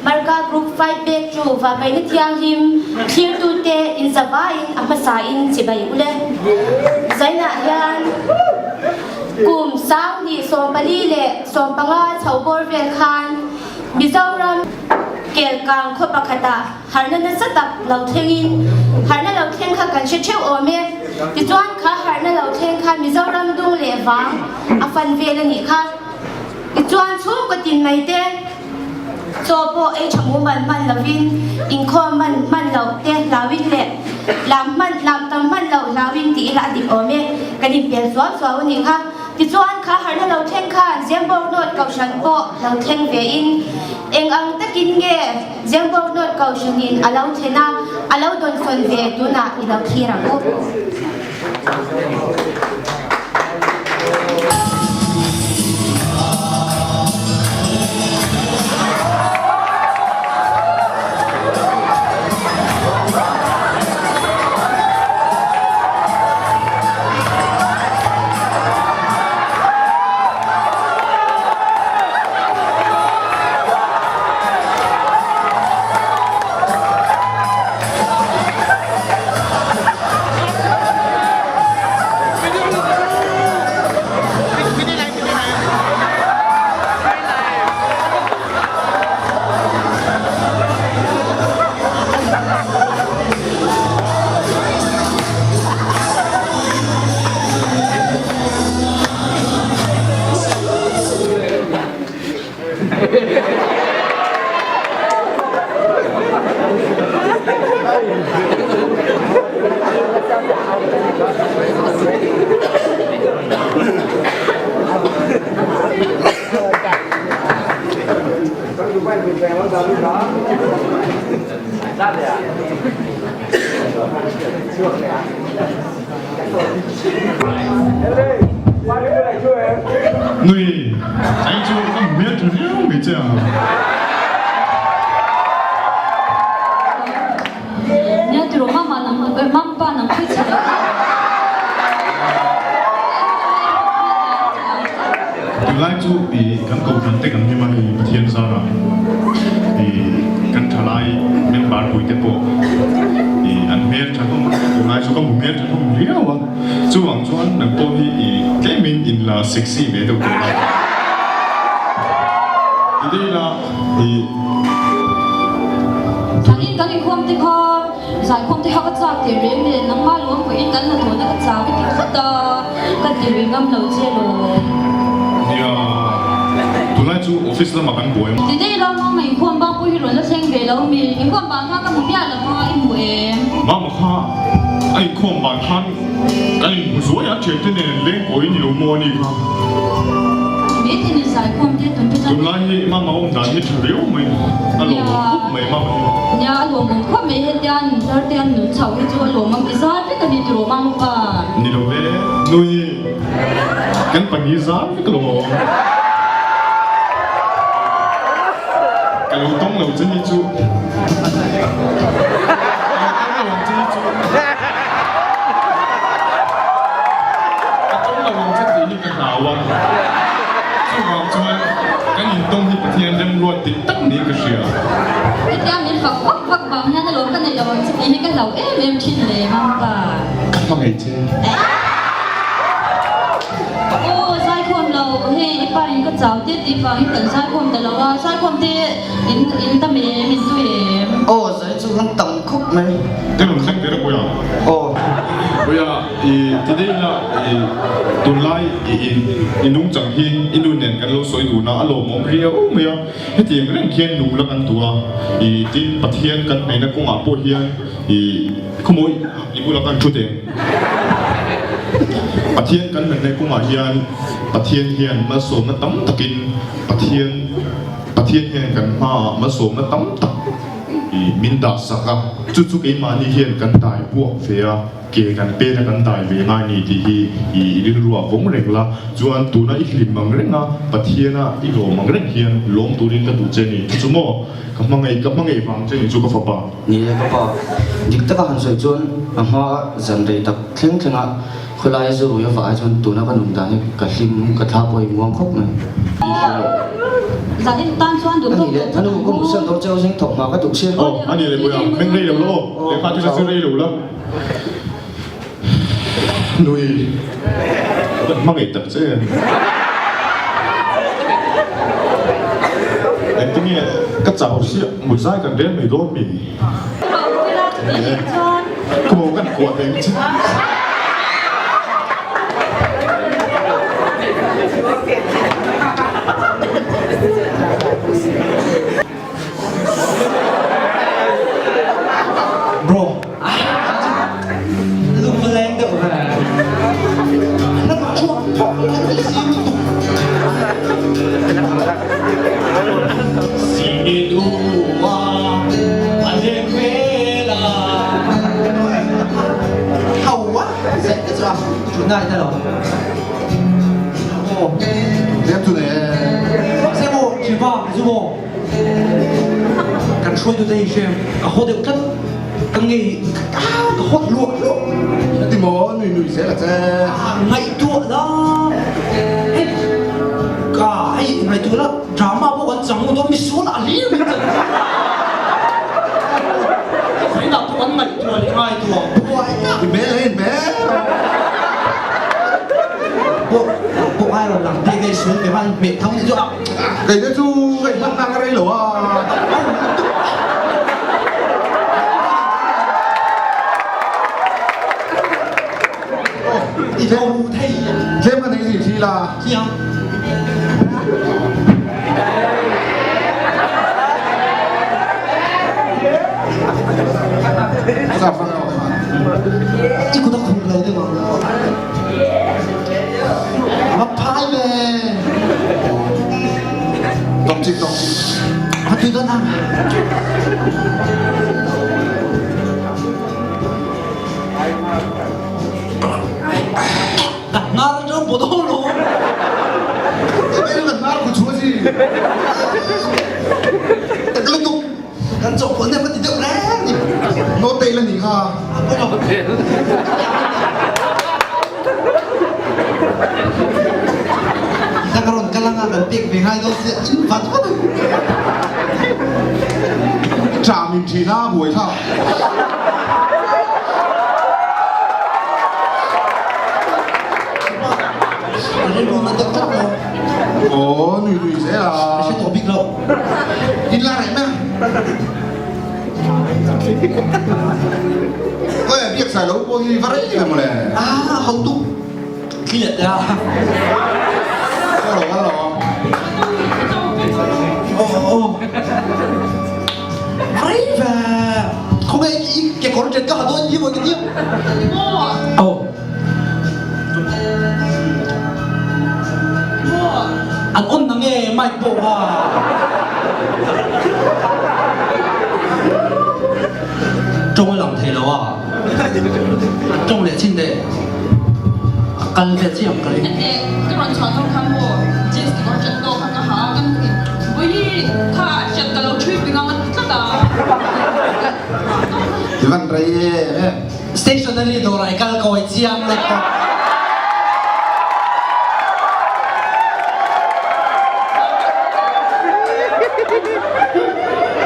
Marka Group Fight pek chu Vahvaina Thianghlim thlirtute inzavaiin a hmasain chibai u le. Zainah hian kum 2024 chho bawr vel khan Mizoram Kelkang khaw pakhatah harhna nasa tak lo thlengin harhna lo thleng kha kan hre theuh awm e. Tichuan kha harhna lo thleng kha Mizoram dung leh vang a fan vel a nih kha. Tichuan chhungkaw tin mai te chaw pawh ei tha mumal hman lovin inkhawm hman hman loh te hlauin leh lam hman lam tam hman loh hlauin tih ila a dik awm e. Kan inpel suau suau a nih kha. Tichuan kha harhna lo thleng khan Zembawk North Kohhran pawh lo thleng ve in eng ang takin nge Zembawk North Kohhranin a lo thlen a, a lo dawnsawn ve tunah i lo thlir ang u. Nui, anh chu ka hmu tha riau mai che a. Nia tiraw mama nang mampa nang pui che lo. Tunlai chu i kan kohhran te kan hlim a hei Pathian zarah i kan thalai member pui te pawh i an hmel tha hlawm a, tunlai chu ka hmu hmel tha hlawm riau a, chuvang chuan nang pawh hi i tlemin in la sexy ve deuh tawh a. Ti daih ila i. Thanin kan inkhawm te kha Zaikhawm te kha ka chak teh reng nen nangmah luang pawhin kan hnathawhna ka chau i ti tlat a, ka ti rih ngam lo che lawm. Nia, tunlai chu office lamah kan buai. Ti daih lo mama inkhawm bang pawh hi rawn la thleng ve lo mi, inkhawm ban kha ka hmu miah lo a, i hmu em? Mama kha a inkhawm ban khan kan inhmu zuai a, thiante nen leng kawi ni lo maw a ni kha. Meeting in zaikhawm te tun te chuan. Tunlai hi mama awm dan hi tha riau mai, a lawmawm khawp mai mama hi. Nia a lawmawm khawp mai hetia nun thar te an nun chho hi chu a lawmawm i zar vek a ni tiraw mama pa. Ni lo ve, nui kan pahnih zar vek alawm. Ka lo tawng lo che hi chu. Ka lo tawng lo ang che hi chu. Ka tawng lo ang che tih hi ka hlau a, chuvang chuan kan intawng hi Pathian remruat dik tak niin ka hria. Hetia min fak vak vak vang hian alawm ka neih lo ang che tih hi ka hlau em em thin le Mampa. Ka hmangaih che. Aw zaikhawm lo, hei i pa in ka chau te tih vangin kan zaikhawm ta lo a, zaikhawm te in in tam em, in tui em? Aw zai chu kan tam khawp mai. Te rawn thleng ve rawh Puia. Aw. Puia i ti daih ila i tunlai i in i nungchang hi i nu nen kan lo sawi dun a, a lawmawm riau mai a, hetiang reng khian nung la kan duh a, i tin Pathian kan hmeina kawngah pawh hian i khawmawi i bulah khan thu teh. Pathian kan hmeina kawngah hian Pathian hian malsawmna tam takin Pathian Pathian hian kan hmaah malsawmna tam tak i min dah sak a, chu chu keimahni hian kan dai buak ve a, ke kan pen a kan dai ve ngai ni tih hi i rilru ah vawng reng la, chuan tuna i hlim ang reng a, Pathian a i lawm ang reng hian lawm turin ka duh che ni, chu chu maw ka hmangaih ka hmangaih vang che ni chu ka fapa. Ni e ka pa, dik taka han sawi chuan a hma zan rei tak thleng thleng a khawlai a zu rui avah ai chuan tuna ka nun dan hi ka hlim ka thla pawh i muang khawp mai. Tih hria. Zan en tan chuan duh tawk leh anu ka mutsan dawn cheu zing thawk hma ka duh sia. Aw ani leh puia meng rei lo la aw lehkha chu zir rei lo la. Nui ka hmangaih tak che em. Engtinge ka chau siah mut zai kan rel mai dawn mi. Ka maw kan kuah thei ang che. Bro, lung va leng deuh ve. Na chuak phok la si lutuk. Kan hruaitute hi hriam ka haw deuh tlat ka ngei ka hawt luah luah ti maw nui nui zel a che ngaihtuah la hei ka hei ngaihtuah la drama pawh kan chang dawn misual a hlir mai chan Saina pawh kan ngaihtuah leh ngaihtuah buai tak i hmel in hmel pawh pawh ai rawn lang te kai sual ke van hmeh thang ni chu a Kei te chu ka inhman na ka rei lo a. I tho thei. Tlem ka nei zing thi la. Chiang. Sa fang lo kha. I kut a khur lo deuh ang. Va phai ve. Tawk chik tawk chik. A tui dawn ang. Ka hnar atang pawh dawn lo. Email kan hnar ku chu a si. Tak lutuk. Kan chawhpawlh nem ka ti deuh reng ni. Note la ni kha. Ka ka rawn kal anga kan pek ve ngai dawn sia in vat vat ang. Ṭam in ṭhin a buai thlak. Rilru na deuh tlat lo. Aw nui nui zel a. Ka hre tawh bik lo. In la reh na. Oi biak sai lo pawh hi va rei ve mawle. Ah ho tuk clear te a. Ka lo ka lo. Oh oh. Rei ve. Không nghe i cái con trên cả tôi như vậy cái gì? Oh. An on na nge mic pawh kha. Tawng a lang thei lo a. Tawng leh chin teh. A kal vel chiah ang ka ring. Ente ka rawn chhuah zawk khan maw jeans kekawr chat tawk kha ka ha a kan vawi kha a chat ka lo thui ping ang a ti tlat a. I van rei em em. Stationery dawrah i kal kawi chiang lek tawh.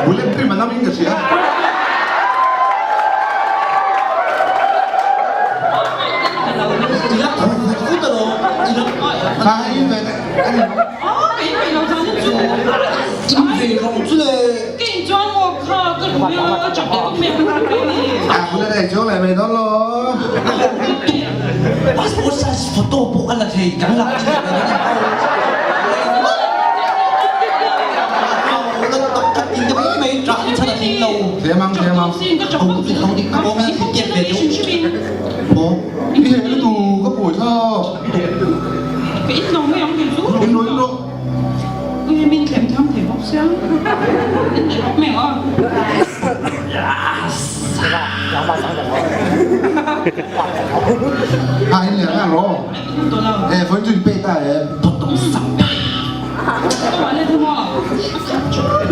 Bullet rim a nam in ka hria. I la khur vut vut alawm, i la Kha hei in ve teh a ni. In ve rawh chu le. Kei chuan maw kha ka rui a ka chak leh bawk mai ang ka ti ni. A bula nei chuang leh mai dawn lo. Passport size photo pawh a la thei kan lak thin a ni. Thiam ang thiam ang. I heh lutu ka pui thlak. Ka in lo mai ang kei chu. In lo in lo. Ui min thlem tham thei bawk sia. In leh bawk mai ang. A in leh ang lo. E phone chu in pe ta em.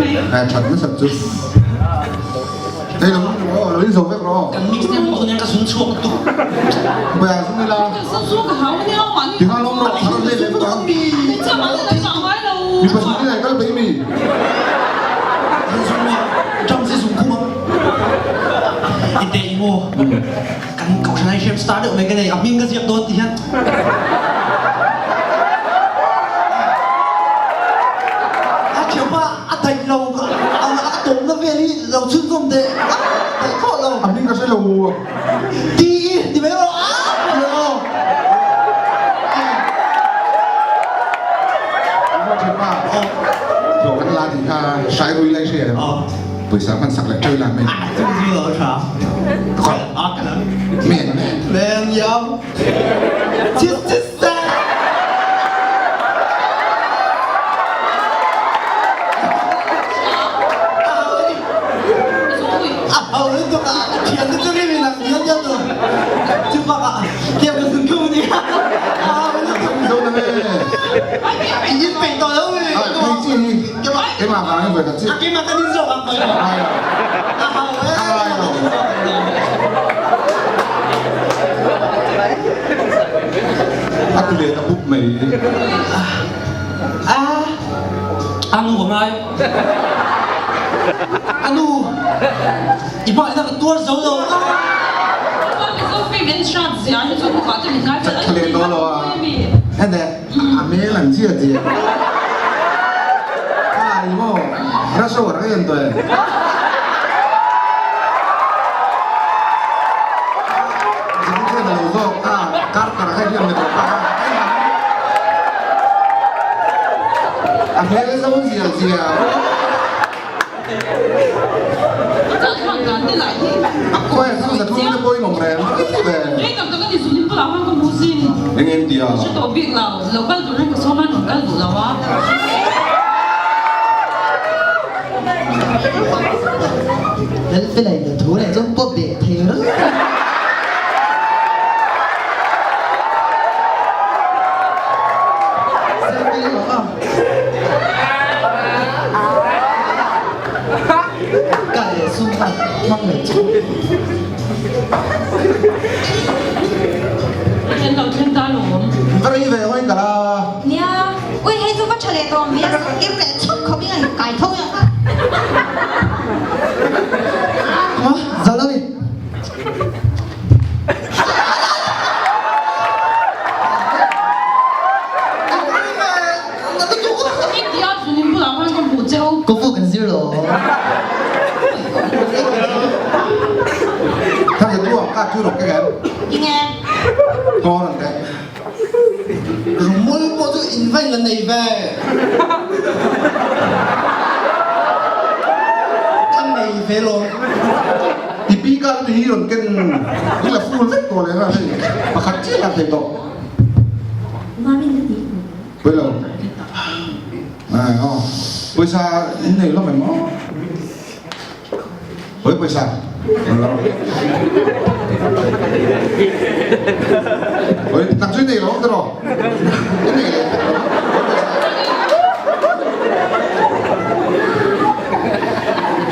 E that nasa chu. Đây là lo in zo vek rawh. Kan mix nem tu nen ka sun chhuak tu. Baya sun ila. Ti khan awm rawh, thar leh leh vek ang. Mipa zung in ai kal peih mi. Zung si zung khum ang. Ite i maw kan kohhran ai hriam star deuh mai ka nei a hming ka ziak dawn ti hian. A thiampa a daih lo a tawpna vel hi lo chhunzawm teh a daih khawh lo. A hming ka hre lo. Ti i ti mai rawh a ti rawh. Emaw thiampa hlawh kan la tih kha hrai rui lai hria em? Pawisa hman sak leh teuh la men. Chu chu lo tha. A ka lam. Men men. Men yam. Chis chis sa. A ho lutuk a, a thian te chu rim in ang dial dial tur. Chu bakah tiang ka zun khum ania. A ho lutuk. Zo na nge. In peih tawh lo mi. Hei chi hi keimah vang in vawi khat chi. A keimah kan in zawk ang vawi khat. A ho e. A ti leh ta pup mai. A a nu ka ngai. A nu i hmah ina ka tuar zo lo. Ka leh dawn lo a. Hende a hmel an zia zia. Kha i maw rush hour a en tawh em? Zing chuan a lo zawk a, kar kar kha hian mi tawh ta a. A hmel zo zia zia. Khawi chu za thum te pawhin awm reng reng ve. Eng eng tia? Ka rei ve hawi kal a. Nia, ui hei chu va tha leh tawh mai a, kim leh chhup khawp in a in kai tho a. Hma, zal a ni. Kung fu kan zir lo. Thang se tu ka thu rok ke em. Tinge? Ngon ang te. Rumul pawh chu in vain la nei ve. Ka nei ve lo. I pi ka te hi rawn ken i la full vek tawh leh nghal hei pakhat chiah a thei tawh. Mamin ka ti. Pawilo. Ai aw. Pawisa in nei hlawm em aw. Pawih pawisa. Pawih nang chu i nei lo ang tiraw? I nei leh bawk lo.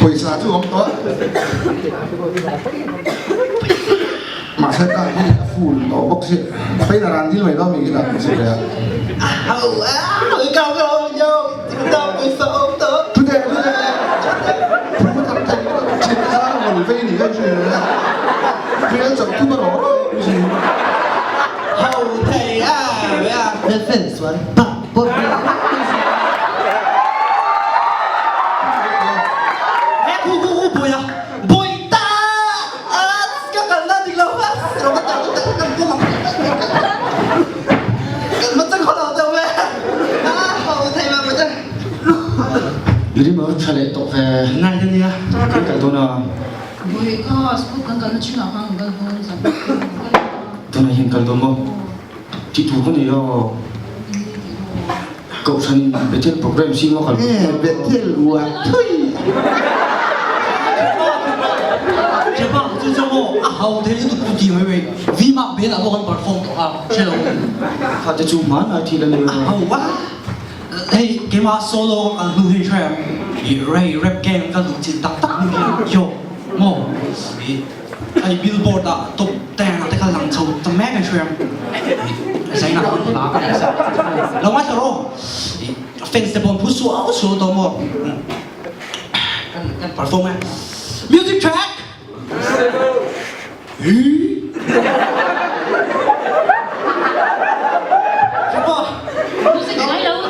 Pawisa chu awm tawh a. Mahse ta hi a full tawh bawk si. Pain a ran dil mai dawn mi khi dah si ve a. Thu teh thu teh thu tak thei thin kha rawn vei ni ka hria hmel chauh thu ka rawh rawh si. I rim a tha leh tawh ve. Ngai ka nia. Kan kal dawn a. Bawi kha school kan kalna thinah khan kan kal dawn zan. Tunah hian kal dawn maw? Tih tur ka nei a. Kohhran in Bethel program si maw kal. Nge Bethel uar thui. Chepa chu chu maw a hau thei lutuk tu ti mai mai V mark bel ah pawh kan perform tawh a hre lo. Kha te chu hmanlai thil a ni a. A hau a hei keimah solo ka kal hnu hi hre i rei rap game ka luh chin tak tak hnu hian yo maw i hei billboard ah top 10 ah te kha lang chho ta mek a hre. Zaina hun hla ka nei sak lo ngaithla rawh fans te pawh phu suau suau tawh maw kan kan perform e music track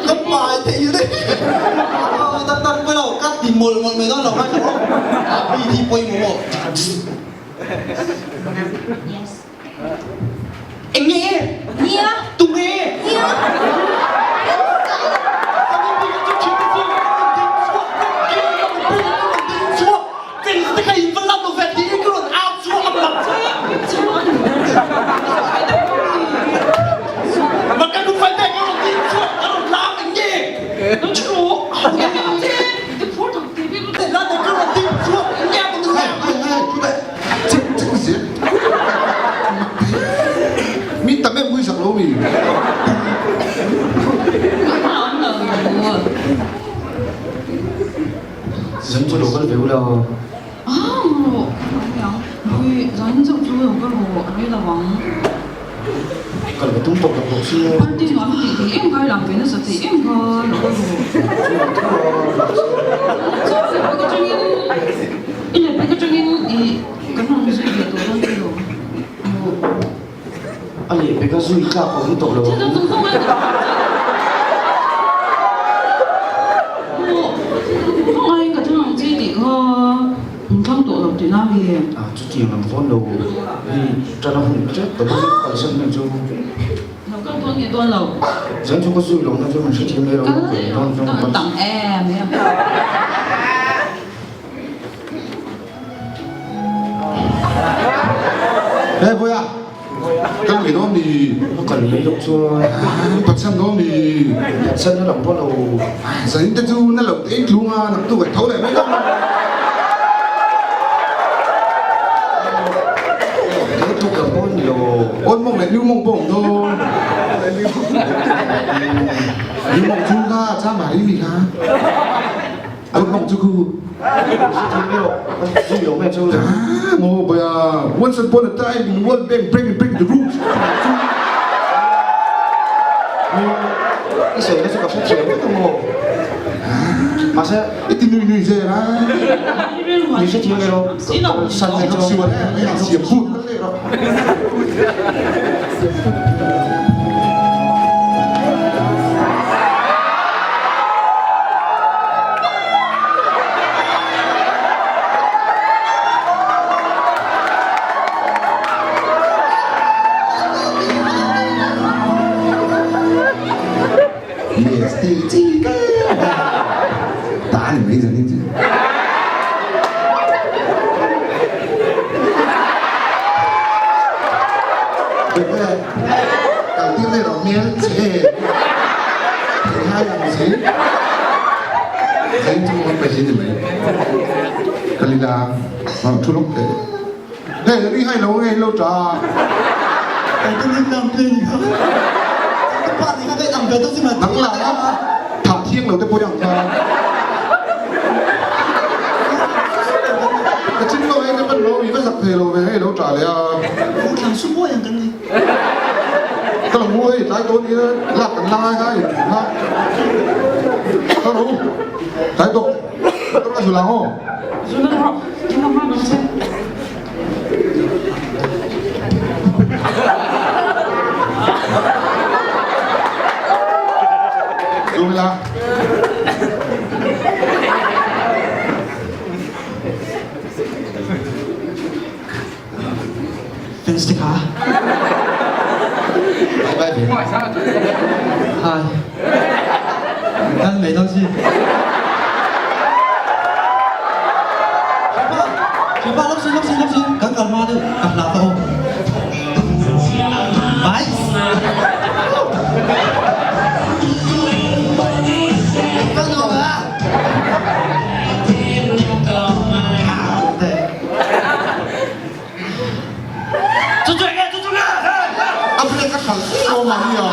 Kan pai thei ni tak tak pawilo ka ti mawlh mawlh mai dawn lo ngaithla rawh a hi pawimawh maw Yes. Eng nge? Nia. Tu nge? Nia. Mi tam em vui sak lo mi. Zan chu lo kal ve ula. Kal ve tum tawp tak bawk si. A lehpek a zui tlak a awm tawh lo ang. A chutiang lam pawn lo hei tan a hun tep tawh bawk a kalsan hnu chu. Zan chu ka zui lo na chu han hrethiam mai lo ang. Hey boya, kan mi dawn ni. Kal mai loh chuan. Pathian dawn ni. Pathian na lam pawh lo. Zain te chu na lo te tlung a, nak tu kai tho leh mai dawn. Te tluk lam pawh ni lo. Old mong leh new mong pawh awm dawn. New mong chu kha cha mari ni kha. Old mong chu khu. Mo boya once upon a time in World Bank break break the rules. I sawi na chu ka hrethiam vek ang maw? Mahse i ti nui nui zel a. Ni hrethiam emaw san na chu. Siam siam put ka le rawh. Yes, ti chi ka. Ta ni mai zan ni chi. Kal tir le rawh hmel che. Thei hai ang si. Zain chu ngon pe hi ni mai. Kalila thu lawk teh. Hei ri hai lo nge lo ta. Nang la tha thiang lo te pawh ang kha. Ka chin lo hei ka pan lo i va zak thei lo ve hei lo ta leh a. Ka lo ngu hei tlai tawh nia lak kan la ngai ngai ha. Ka lo tlai tawh ka la zul ang aw. Zul la. Fans te kha. Bye bye. Hi. Kan mai dawn si. Thianpa, lawk si, lawk si, lawk si. Kan kal hma deuh, ka hla tawh aw. Bye. Kan nuam a. A break a khalh sawm a nia.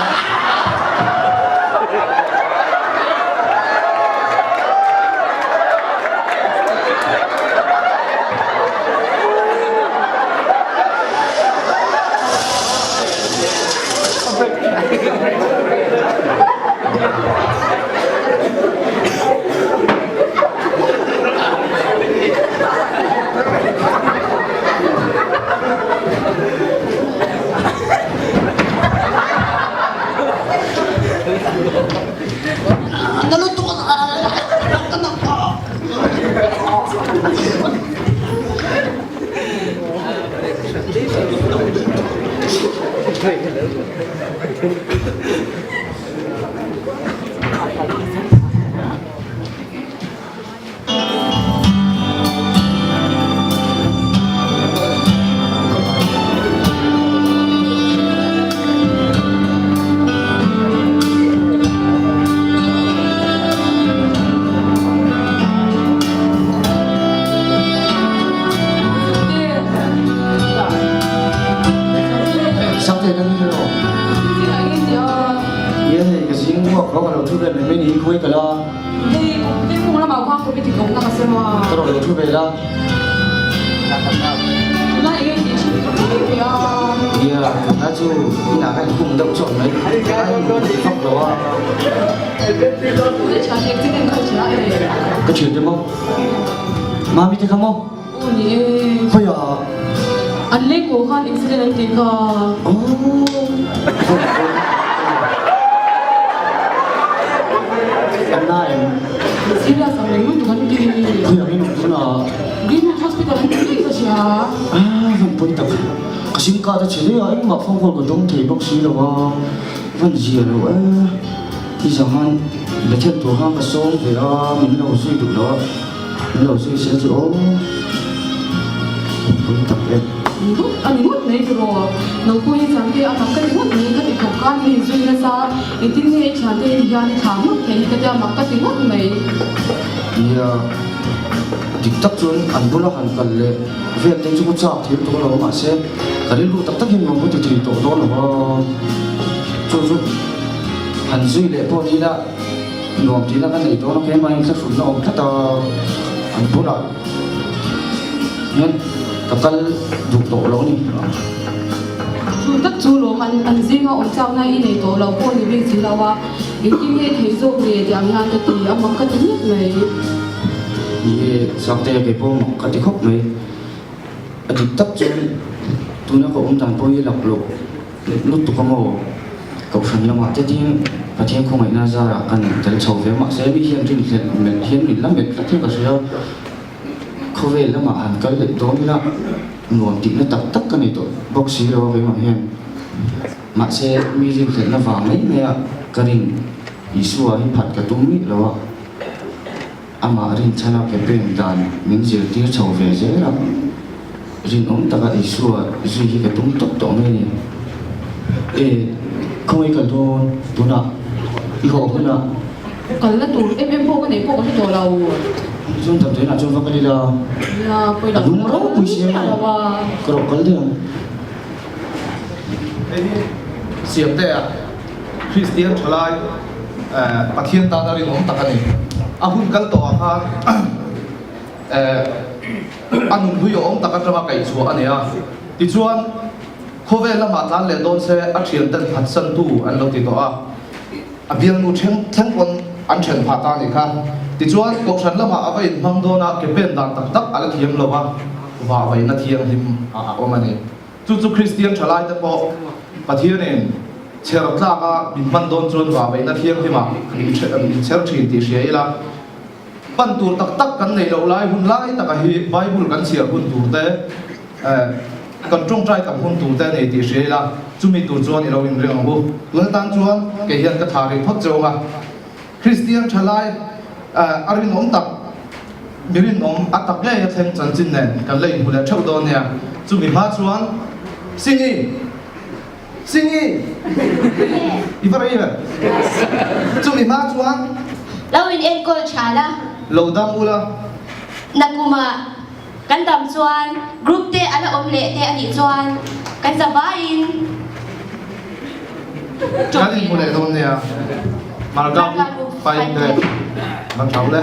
committee ka awmna ka sem a. Ka rawn lo thu ve la. Tunlai enge tih thin ka hre ve a. Nia, tunlai chu inah ka inkhung deuh chawt mai. Tunlai hi ka ti vak lo a. Tunlai thian accident kha i hria e. Ka thian te maw? Mami te kha maw? Aw ni e. Khawiah? An leng aw khan accident an tih kha. Aww. An na em? Serious ang reng lutuk an ti. Khawiah in awm tunah? Greenwood Hospital an ti ngei ka hria. Ah van pawi tak. Ka sim card a chhe daih a, engmah phone call ka dawng thei bawk si lo a. Van zia lo e. I zanghan Bethel tur khan ka sawm ve a, min lo zui duh lo a. Min lo zui se chu aw pui tak e. Ngawt a ni ngawt mai tiraw? Lo pawh hi thiante a mak ka ti ngawt mai, ka ti khawp khan min inzui nasa, engtin nge i thiante hi hian i thlah ngawt thei hi ka tia mak ka ti ngawt mai. Nia, dik tak chuan an bula han kal leh vel te chu ka chak thei lutuk alawm mahse ka rilru tak tak hian nuam ka ti thei tawh dawn lo a, chu chu han zui leh pawh ni ila. Nuam tihna ka nei dawn a, keimah in thlahrunna awm tlat a, an bulah hian ka kal duh tawh lo a ni. Chu tak chu lawm an an zinga awm chakna i nei tawh lo pawh ni bik si lo a, engtin nge thei zawk nge tih ang hian ka ti a, mak ka ti ngawt mai. Ni e, Sangte kei pawh mak ka ti khawp mai. A dik tak chuan tuna ka awm dan pawh hi laklawh Lutuk a maw? Kohhran lamah te ding Pathian khawngaihna zarah kan tel chho ve mahse mi hian rinhlelh melh hian min la melh tlat hi ka hria. Khawvel lamah han kal leh dawn ila nuam tihna tak tak ka nei tawh bawk si lo a keimah hian. Mahse mi rinhlelhna vang mai mai a ka rin Isua hi phat ka tum miah lo a, amah rinchhana ke peng dan min zirtir chho ve zel a. Rinawm taka Isua zui hi ka tum tawp tawh mai a ni. E, khawngaih kal dawn tunah i haw hunah. Kalna tur em em pawh ka neih pawh ka hre tawh lo. Chuan damdawiinah chuan va kal ila. Nia, pawi A lung ropui si em em. Ka rawh kal daih ang. Hei hi Siamtea, Kristian thalai Pathian tana rinawm tak a ni. A hun kal tawhah khan A nunhlui awm tak atanga kaihchhuah a ni a. Tichuan, khawvel lamah tlan leh dawn se a thianten phatsantu an lo ti tawh a. A bialnu thleng thleng pawn an then phah ta a nih kha. Tichuan, kohhran lamah a va inhmang dawn a, ke pen dan tak tak a la thiam lo a, vahvaihna thianghlim a awm a ni. Chu chu Kristian thalaite pawh Pathianin chher tlaka min hman dawn chuan vahvaihna thianghlimah min chher thin tih hria ila. Pan tur tak tak kan neih loh lai hun lai taka hi Bible kan chhiar hun tur te, kan tawngtai tam hun tur te a nei tih hria ila, chumi tur chuan i lo inring ang u. Tun atan chuan kei hian ka tha rih phawt cheu ang a. Kristian tha lai a rinawm tak, mi rinawm a tak ngei a thleng chanchin nen kan la inhmu leh theuh dawn nia. Chumi hma chuan Singi! Singi! I va rei ve. Chumi hma chuan. Lo in enkawl tha la. Lo dam ula. Nakuma kan dam chuan group te a la awm leh te a nih chuan kan zavaiin Kan inhmu leh dawn nia. Marka group 5 te. Van tha ule.